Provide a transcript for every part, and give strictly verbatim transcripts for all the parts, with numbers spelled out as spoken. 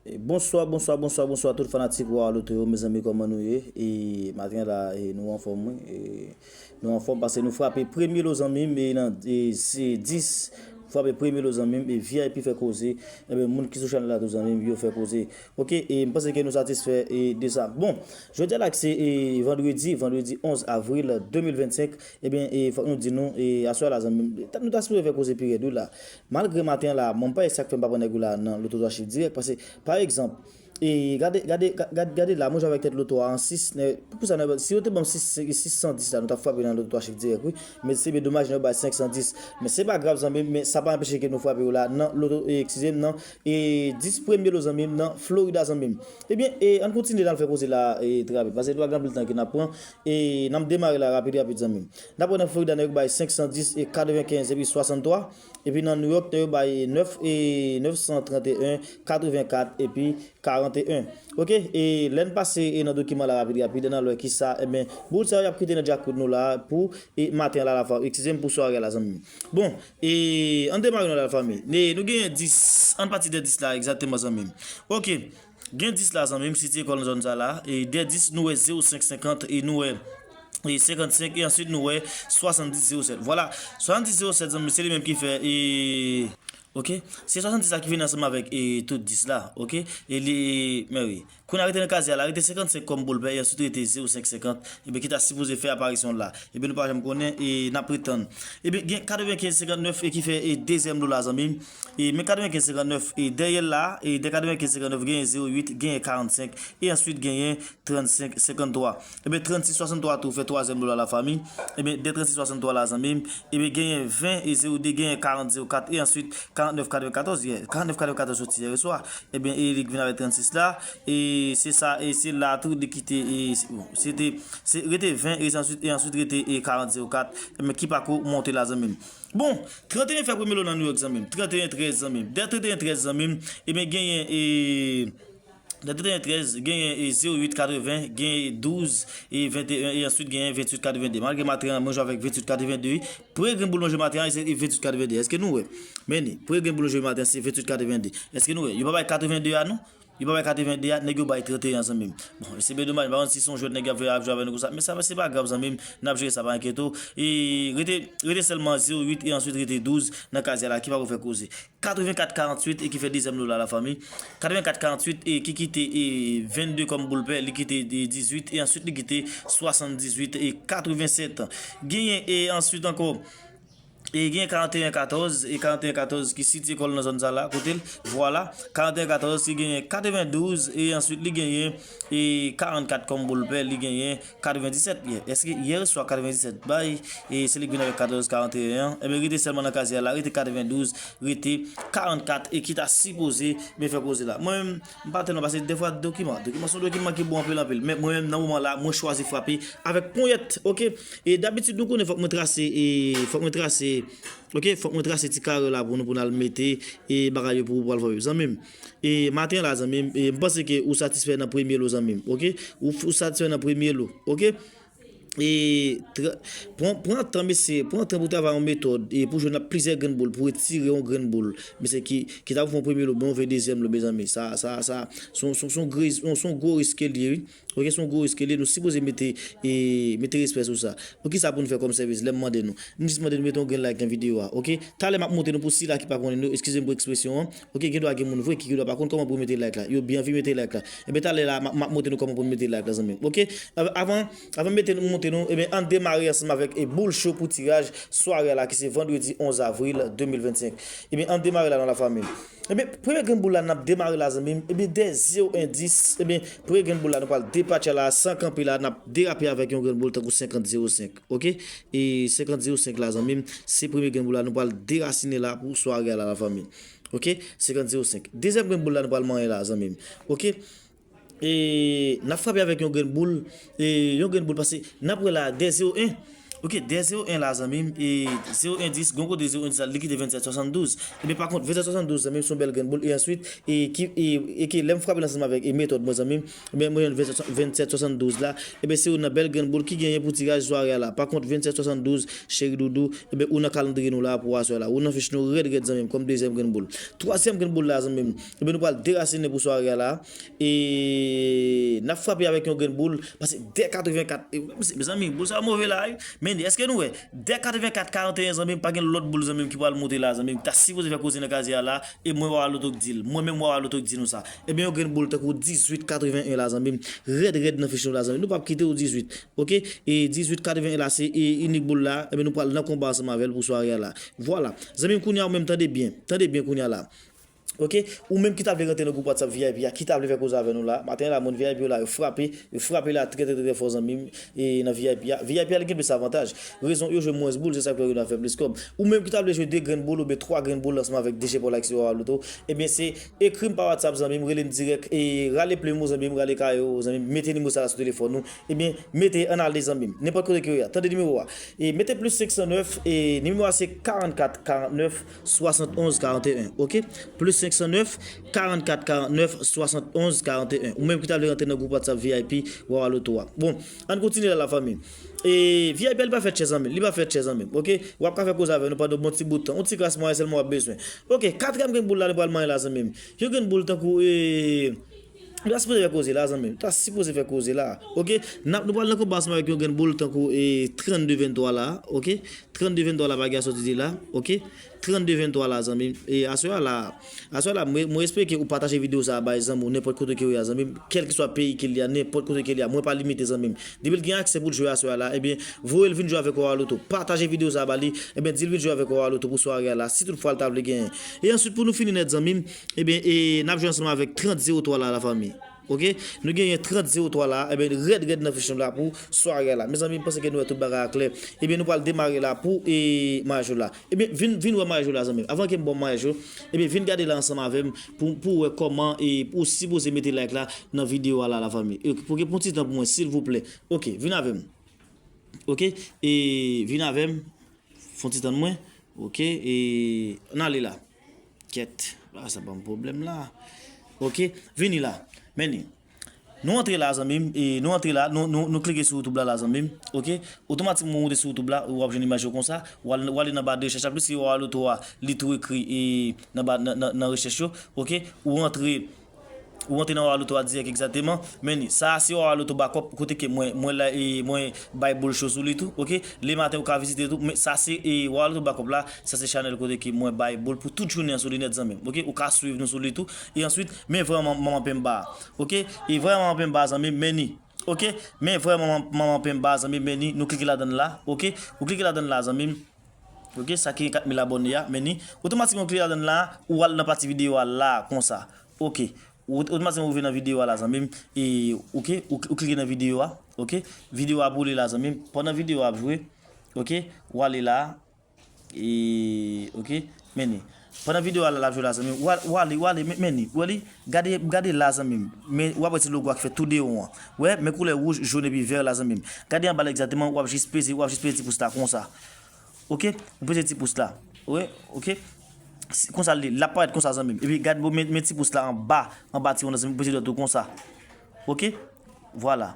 E bonswa, bonswa, bonswa, bonswa tout fanatik Wa Loto yo, mezanmi, kòman nou ye? E maten la, e nou anfòm, wi. E nou anfòm paske nou frape premye lo, zanmi m, e nan, e se dis, frape premye lo, zanmi m, e V I P fè koze. Ebyen, moun ki sou chanèl la tou, zanmi m, yo fè koze. Oke, e m panse ke nou satisfè, e de sa. Bon, jodi a la ki se, e vandredi, vandredi onz avril de mil vennsenk, ebyen, e fòk nou di nou, e aswè la, zanmi m, nou ta sipoze fè koze pi rèd, wi, la. Malgre maten la, bon, m pa wè sa k fè m pa pran nèg yo la nan loto twa chif dirèk, paske, pa egzanp, e gade, gade, ga- gade, gade la, mwen jwe avèk tèt loto a an sis, nè, pou sa, nè, si yo te ban m sis, sis san dis la, nou t ap frape nan loto twa chif dirèk, wi. Men se byen domaj, nèg yo bay senk san dis. Men se pa grav, zanmi m, men sa pa anpeche ke nou frape yo la nan loto, e, eskize m, nan, e dis premye lo, zanmi m, nan Florida, zanmi m. Ebyen, e ann kontinye nan fè koze la, e trè rapid, paske nou pa gen anpil tan ke n ap pran, e n ap demare la rapid, rapid, zanmi m. N ap wè nan Florida, nèg yo bay senk san dis e katrevenkenz epi swasanntwa. Epi nan New York, nèg yo bay nèf e nèf san trannteyen, katrevenkat epi karanteyen. Oke, e lè n pase, e nan dokiman la rapid, rapid, n al wè kisa, ebyen, boul sa yo y ap kite nan djakout nou la pou, e maten la, la, eskize m, pou sware a la, zanmi m. Bon, e ann demare nou la, fanmi. Ne, nou genyen dis, ann pati de dis la, egzakteman, zanmi m. Oke, gen dis la, zanmi m, si ti ekòl nan zòn sa la, e de dis, nou wè zewo senk senkant, e nou wè e senkannsenk, e answit nou wè swasanndis zewo sèt. Vwala, swasanndis zewo sèt, zanmi, se li menm ki fè, e, oke, se swasanndis la ki vini ansanm avèk, e, tout dis la, oke, e li, men wi. Kounye a rete nan kazye a la, rete senkannsenk kòm boul pè, e answit rete zewo senk senkant, ebyen, ki ta sipoze fè aparisyon l la. Ebyen, nou pa janm konnen, e n ap ret tann. Ebyen, gen katrevenkenz senkannèf, e ki fè, e dezyèm lo la, zanmi m. E men katrevenkenz senkannèf, e dèyè l la, e de katrevenkenz senkannèf, genyen zewo uit, genyen karannsenk, e answit genyen trannsenk senkanntwa. Ebyen, trannsis swasanntwa tou fè twazyèm lo la, la, fanmi. Ebyen, de trannsis swasanntwa la, zanmi m, ebyen, genyen ven e zewo de, genyen karant zewo kat, e answit karantnèf katrevenkatòz, yè. Karantnèf katrevenkatòz soti yè swa. Ebyen, e li vin avèk trannsis la. E se sa, e se la tou li kite, e se, bon, se te, se rete ven, e answit, e answit rete, e karant zewo kat. Ebyen, ki pako monte la, zanmi m. Bon, trannteyen fè premye lo nan New York, zanmi m. Trannteyen trèz, zanmi m. De trannteyen trèz, zanmi m, ebyen, genyen, e de trannteyen trèz, genyen, e zewo uit katreven, genyen douz e venteyen, e answit genyen venntuit katrevende. Malgre maten an, mwen jwe avèk venntuit katrevende, wi. Premye grenn boul mwen jwe maten an, se venntuit katrevende. Èske nou wè? Men ni, premye grenn boul mwen jwe maten, se venntuit katrevende. Èske nou wè? Yo pa bay katrevende a, non? Yo pa bay katrevende a, nèg yo bay trannteyen, zanmi m. Bon, se byen domaj, m pa konn si se yon jwèt nèg yo ap fè, ap jwe avè nou konsa, men sa, se pa grav, zanmi m, n ap jere sa, pa enkyete w. E rete, rete sèlman zewo uit e answit rete douz nan kazye a la, ki pako fè koze. Katrevenkat karanntuit, e ki fè dezyèm lo la, la, fanmi. Katrevenkat karanntuit, e ki kite, e vennde kòm boul pè, li kite, e dizuit, e answit li kite swasanndizuit e katrevensèt. Genyen, e answit ankò, e genyen karanteyen katòz, e karanteyen katòz ki sitiye kò l nan zòn sa la, kote l, vwala, karanteyen katòz ki genyen katrevendouz, e answit li genyen, e karannkat kòm boul pè, li genyen katrevendisèt yè. Èske yè swa katrevendisèt bay, e se li k vin avèk katòz karanteyen an? Ebyen, rete sèlman nan kazye a la, rete katrevendouz, rete karannkat, e ki ta sipoze byen fè koze la. Mwen menm, m pa tèlman, paske dèfwa dokiman, dokiman se yon dokiman ki bon anpil, anpil. Men mwen menm, nan moman la, mwen chwazi frape avèk ponyèt, oke? E dabitid, nou konnen fòk mwen trase, e fòk mwen trase, oke? Fòk mwen trase ti kare la pou nou, pou n al mete, e bagay yo pou ou pral frape. Zanmi m, e maten la, zanmi m, e m panse ke ou satisfè nan premye lo, zanmi m, oke? Ou, ou satisfè nan premye lo, oke? E tra- pran, pran tan, mesye, pran tan pou travay yon metòd, e pou jwenn plizyè grenn boul, pou retire yon grenn boul, mesye, ki, ki ta pou fè yon premye lo, men yon ven dezyèm lo, mezanmi. Sa, sa, sa, se yon, se yon, se yon gwo risk, se yon gwo risk ke l ye, wi. Oke, se yon gwo risk ke l ye. Nou sipoze mete, e mete respè sou sa. Poukisa pou nou fè kòm sèvis, lè m mande nou? M jis mande nou mete yon grenn like nan videyo a, oke? Talè m ap montre nou, pou sila ki pa konnen nou, eskize m pou ekspresyon an, oke, gen dwa gen moun vre ki gen dwa pa konn kòman pou mete like la. Yo byen anvi mete like la. Ebyen, talè la, m ap, m ap montre nou kòman pou nou mete like la, zanmi m. Oke? Av- Avan, avan m mete nou, montre nou, ebyen, ann demare ansanm avèk, e, boul cho pou tiraj sware a la, ki se vandredi onz avril de mil vennsenk. Ebyen, ann demare la, non, la fanmi. Ebyen, premye grenn boul la, n ap demare la, zanmi m. Ebyen, dè zewo en dis, ebyen, premye grenn boul la, nou pral depatche la, san kanpe la, n ap derape avèk yon grenn boul tankou senkant zewo senk, oke? E senkant zewo senk la, zanmi m, se premye grenn boul la, nou pral derasine la pou sware a la, la fanmi. Oke? Senkant zewo senk. Dezyèm grenn boul la, nou pral manyen la, zanmi m. Oke? E n ap frape avèk yon grenn boul, e yon grenn boul, paske n ap wè la, dè zewo en, Ok, dèyè zewo en la, zanmi m, e zewo en dis, gon kote zewo en dis la, li kite vennsèt swasanndouz. Ebyen, pa kont, vennsèt swasanndouz, zanmi m, se yon bèl grenn boul. E answit, e ki, e, e ki lè m frape l ansanm avèk, e metòd mwen, zanmi m, ebyen, mwen jwenn vennsèt, vennsèt swasanndouz la, ebyen, se youn nan bèl grenn boul ki genyen pou tiraj sware a la. Pa kont, vennsèt swasanndouz, cheri doudou, ebyen, ou nan kalandriye nou la pou aswè la. Ou nan fich nou rèd, rèd, zanmi m, kòm dezyèm grenn boul. Twazyèm grenn boul la, zanmi m, ebyen, nou pral derasinen pou sware a la. E n ap frape avèk yon grenn boul, paske dè katrevenkat, e, mezanmi, boul sa move la, wi. Men, èske nou wè? Dè katrevenkat karanteyen, zanmi m, pa gen lòt boul, zanmi m, ki pral monte la, zanmi m, ki ta sipoze fè koze nan kazye a la, e mwen, Wawa Loto, k di l. Mwen menm, Wawa Loto, k di nou sa. Ebyen, yon grenn boul tankou dizuit katreven en la, zanmi m, rèd, rèd nan fich nou la, zanmi m. Nou p ap kite w dizuit, ok? E dizuit katreven en la, se, e, inik boul la. Ebyen, nou pral nan konba ansanm avè l pou sware a la. Vwala. Zanmi m, kounye a, ou menm, tande byen. Tande byen kounye a la. Ok, ou menm ki ta vle rantre nan gwoup WhatsApp V I P a, ki ta vle fè koze avè nou la, maten la, moun V I P yo la, yo frape, yo frape la trè, trè, trè, trè fò, zanmi m, e nan V I P a. V I P a, li gen plis avantaj. Rezon, yo jwe mwens boul, se sa k fè yo fè plis kòb. Ou menm ki ta vle jwe de grenn boul oubyen twa grenn boul ansanm avèk D J Paul ak Wawa Loto, ebyen, se ekri m pa WhatsApp, zanmi m, rele m dirèk, e rale plim ou, zanmi m, rale kaye w, zanmi m, mete nimewo sa la sou telefòn ou, ebyen, mete, ann ale, zanmi m, nenpòt kote ke w ye a. Tande nimewo a. E mete plis senk san nèf, e nimewo a se karannkat karannèf, swasannonz karanteyen, ok? Plis senk san nèf, karannkat karannèf, swasannonz karanteyen. Ou menm ki ta vle rantre nan gwoup WhatsApp V I P Wawa Loto a. Bon, ann kontinye la, lafanmi. E V I P a, li pa fè tchè, zanmi m. Li pa fè tchè, zanmi m, ok? W ap ka fè koze avè nou pandan bon ti bout tan. Yon ti kras mwayen sèlman w ap bezwen. Ok, katriyèm grenn boul la, nou pral manyen la, zanmi m. Yon grenn boul tankou, e, nou ta sipoze fè koze la, zanmi m. Nou ta sipoze fè koze la. Ok? N ap, nou pral nan konba ansanm avèk yon grenn boul tankou, e, trannde venntwa la, ok? Trannde venntwa la, bagay a soti de la, ok? Trannde venntwa la, zanmi m. E aswè a la, aswè a la, mwen, mwen espere ke ou pataje videyo sa a bay zanmi w nenpòt kote ke w ye a, zanmi m. Kèlkeswa peyi ke l ye a, nenpòt kote ke l ye a. Mwen pa limite, zanmi m. Depi l gen aksè pou l jwe aswè a la, ebyen, voye l vin jwe avèk Wawa Loto. Pataje videyo sa a ba li, ebyen, di l vin jwe avèk Wawa Loto pou sware a la, si toutfwa l ta vle genyen. E answit, pou nou fini nèt, zanmi m, ebyen, e n ap jwe ansanm avèk trant zewo twa la, lafanmi. Ok? Nou genyen trant zewo twa la, ebyen, rèd, rèd nan fich nou la pou sware a la. Mezanmi, m panse ke nou wè tout bagay a klè. Ebyen, nou pral demare la pou, e, maryaj yo la. Ebyen, vin, vin wè maryaj yo la, zanmi m. Avan ke m ba w maryaj yo, ebyen, vin gade la ansanm avè m pou, pou w wè kòman, e, ou sipoze mete like la nan videyo a la, lafanmi. E, pou, pou yon ti tan pou mwen, silvouplè. Ok, vin avè m. Ok? E, vin avè m. Fè yon ti tann mwen. Ok, e, ann ale la. Kèt. Ah, sa ban m pwoblèm la. Ok, vini la. Men li. Nou antre la, zanmi m, e nou antre la, nou, nou, nou klike sou YouTube la, la, zanmi m, ok? Otomatikman, ou monte sou YouTube la, w ap jwenn imaj yo konsa, w al, w ale nan ba de rechèch la, plis ki Wawa Loto a, li tou ekri, e nan ba, nan, nan, nan rechèch yo, ok? Ou antre, ou antre nan Wawa Loto a dirèk egzakteman, men ni, sa a se Wawa Loto bakòp, kote ke mwen, mwen la, e mwen bay boul cho sou li tou, ok? Lematen ou ka vizite tou, men sa se, e Wawa Loto bakòp la, sa se chanèl kote ke mwen bay boul pou tout jounen an sou li nèt, zanmi m, ok? Ou ka swiv nou sou li tou, e answit, men vrè manman Pemba a. Ok? E vrè manman Pemba, zanmi m, men ni. Ok? Men vrè manman, manman Pemba, zanmi m, men ni. Nou klike ladann la. Ok? Ou klike ladann la, zanmi m. Ok? Sa ki gen kat mil abòne a, men ni. Otomatikman, ou klike ladann la, ou al nan pati videyo a la, konsa. Ok? Ou, otomatikman, ou rive nan videyo a la, zanmi m. E, ok? Ou, ou klike nan videyo a. Ok? Videyo a boule la, zanmi m. Pandan videyo a ap jwe, ok? Ou ale la. E, ok, men ni. Pandan videyo a la, l ap jwe la, zanmi m. W a, w ale, w ale, men, men ni. W ale, gade, gade la, zanmi m. Men, w ap wè ti logo a ki fèt tou deyò an. Wè, men koulè wouj, jòn epi vè la, zanmi m. Gade anba la egzakteman, w ap jis peze, w ap jis peze ti pous la konsa. Ok? Ou peze ti pous la. Wè, ok? Si, konsa l ye, l ap parèt konsa, zanmi m. Epi gade, men, men ti pous la anba, anba ti wonn nan, zanmi m, ou peze dwèt ou konsa. Ok? Vwala.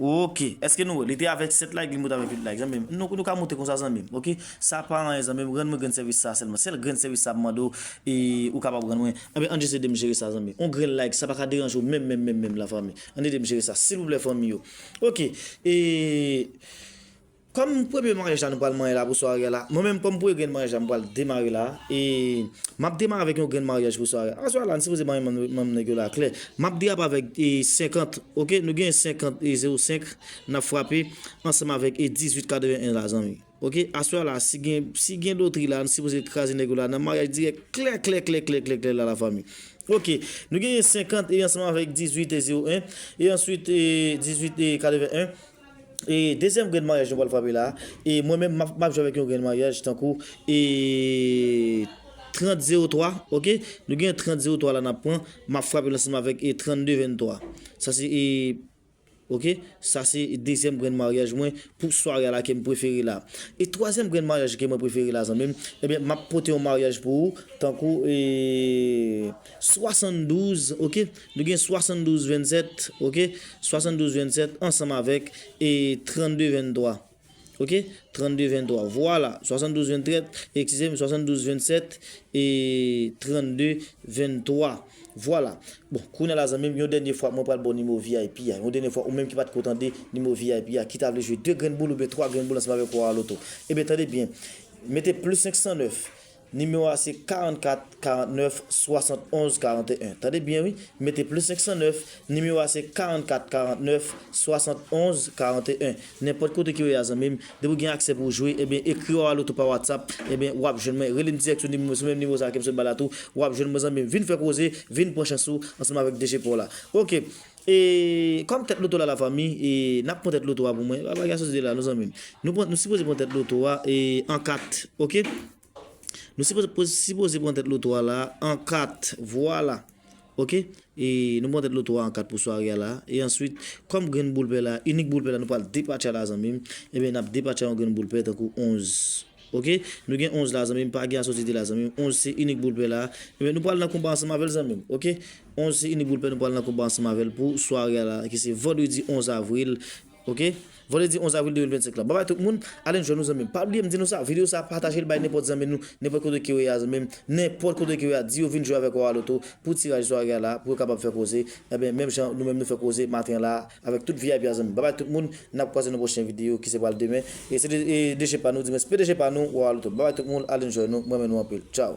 Ok. Èske nou wè? Li te avè sèt like, li monte avèk uit like, zanmi m. Nou, nou ka monte konsa, zanmi m, ok? Sa pa anyen, zanmi m. Rann mwen grenn sèvis sa sèlman. Sèl grenn sèvis sa m mande w, e ou kapab rann mwen. Anben, ann jis ede m jere sa, zanmi m. On grenn like, sa pa ka deranje w menm, menm, menm, menm, lafanmi. Ann ede m jere sa, silvouplè, fanmi yo. Ok. E, kòm premye maryaj la nou pral manyen la pou sware a la, mwen menm kòm premye grenn maryaj la m pral demare la, e m ap demare avèk yon grenn maryaj pou sware a. Aswè a la, n sipoze manyen manm, manm nèg yo la klè. M ap derape avèk, e, senkant, ok? Nou gen senkant e zewo senk, n ap frape ansanm avèk, e, dizuit katreven en la, zanmi. Ok? Aswè a la, si gen, si gen lotri la, n sipoze kraze nèg yo la nan maryaj dirèk klè, klè, klè, klè, klè, klè la, lafanmi. Ok, nou genyen senkant e ansanm avèk dizuit e zewo en, e answit, e dizuit e katreven en. E dezyèm grenn maryaj nou pral frape la. E mwen menm, m ap, m ap jwe avèk yon grenn maryaj tankou, e trant zewo twa, ok? Nou gen trant zewo twa la n ap pran, m ap frape l ansanm avèk, e trannde venntwa. Sa se, e Ok, sa se dezyèm grenn maryaj mwen pou sware a la ke m prefere la. E twazyèm grenn maryaj ke mwen prefere la, zanmi m, ebyen, m ap pote yon maryaj pou ou, tankou, e, swasanndouz, ok? Nou gen swasanndouz vennsèt, ok? Swasanndouz vennsèt ansanm avèk, e, trannde venntwa. Ok? Trannde venntwa. Vwala. Swasanndouz vennsèt, eskize m, swasanndouz vennsèt e trannde venntwa. Vwala. Bon, kounye a la, zanmi m, yon dènye fwa, mwen pral ba w nimewo V I P a. Yon dènye fwa, ou menm ki pa t ko tande nimewo V I P a, ki ta vle jwe de grenn boul oubyen twa grenn boul ansanm avèk Wawa Loto. Ebyen, tande byen. Mete plis senk san nèf. Nimewo a se karannkat karannèf swasannonz karanteyen. Tande byen, wi. Mete plis senk san nèf. Nimewo a se karannkat karannèf swasannonz karanteyen. Nenpòt kote ke w ye a, zanmi m, depi w gen aksè pou w jwe, ebyen, ekri Wawa Loto pa WhatsApp, ebyen, w ap jwenn mwen. Rele m dirèk sou nimewo, sou menm nimewo sa a ke m sot ba la tou. W ap jwenn mwen, zanmi m. Vin fè koze, vin pran chans ou ansanm avèk D J pa w la. Ok. E kòm tèt loto la, lafanmi, e n ap pran tèt loto a pou mwen. Pa bagay a soti de la, non, zanmi m. Nou pran, nou sipoze pran tèt loto a, e an kat, ok? Nou sipoze, sipoze pran tèt loto a la an kat. Vwala. Ok? E nou pran tèt loto a an kat pou sware a la. E answit, kòm grenn boul pè la, inik boul pè la, nou pral depatche a la, zanmi m. Ebyen, n ap depatche a yon grenn boul pè tankou onz. Ok? Nou gen onz la, zanmi m, pa gen asosite la, zanmi m. Onz se inik boul pè la. Ebyen, nou pral nan konba ansanm avè l, zanmi m. Ok? Onz se inik boul pè, nou pral nan konba ansanm avè l pou sware a la, ki se vandredi onz avril. Ok? Vandredi onz avril de mil vennsenk la. Babay tout moun, al enjoy nou, zanmi m. Pa bliye m di nou sa, videyo sa, pataje l bay nenpòt zanmi nou, nenpòt kote ke w ye a, zanmi m, nenpòt kote ke w ye a, di yo vin jwe avèk Wawa Loto pou tiraj sware a la, pou yo kapab fè koze. Ebyen, menm jan nou menm nou fè koze maten an la, avèk tout V I P a, zanmi m. Babay tout moun, n ap kwaze nan pwochen videyo ki se pral demen. E se de, e D J pa nou, di mwen, se P D G pa nou, Wawa Loto. Babay tout moun, al enjoy nou, mwen renmen nou anpil. Tchaw.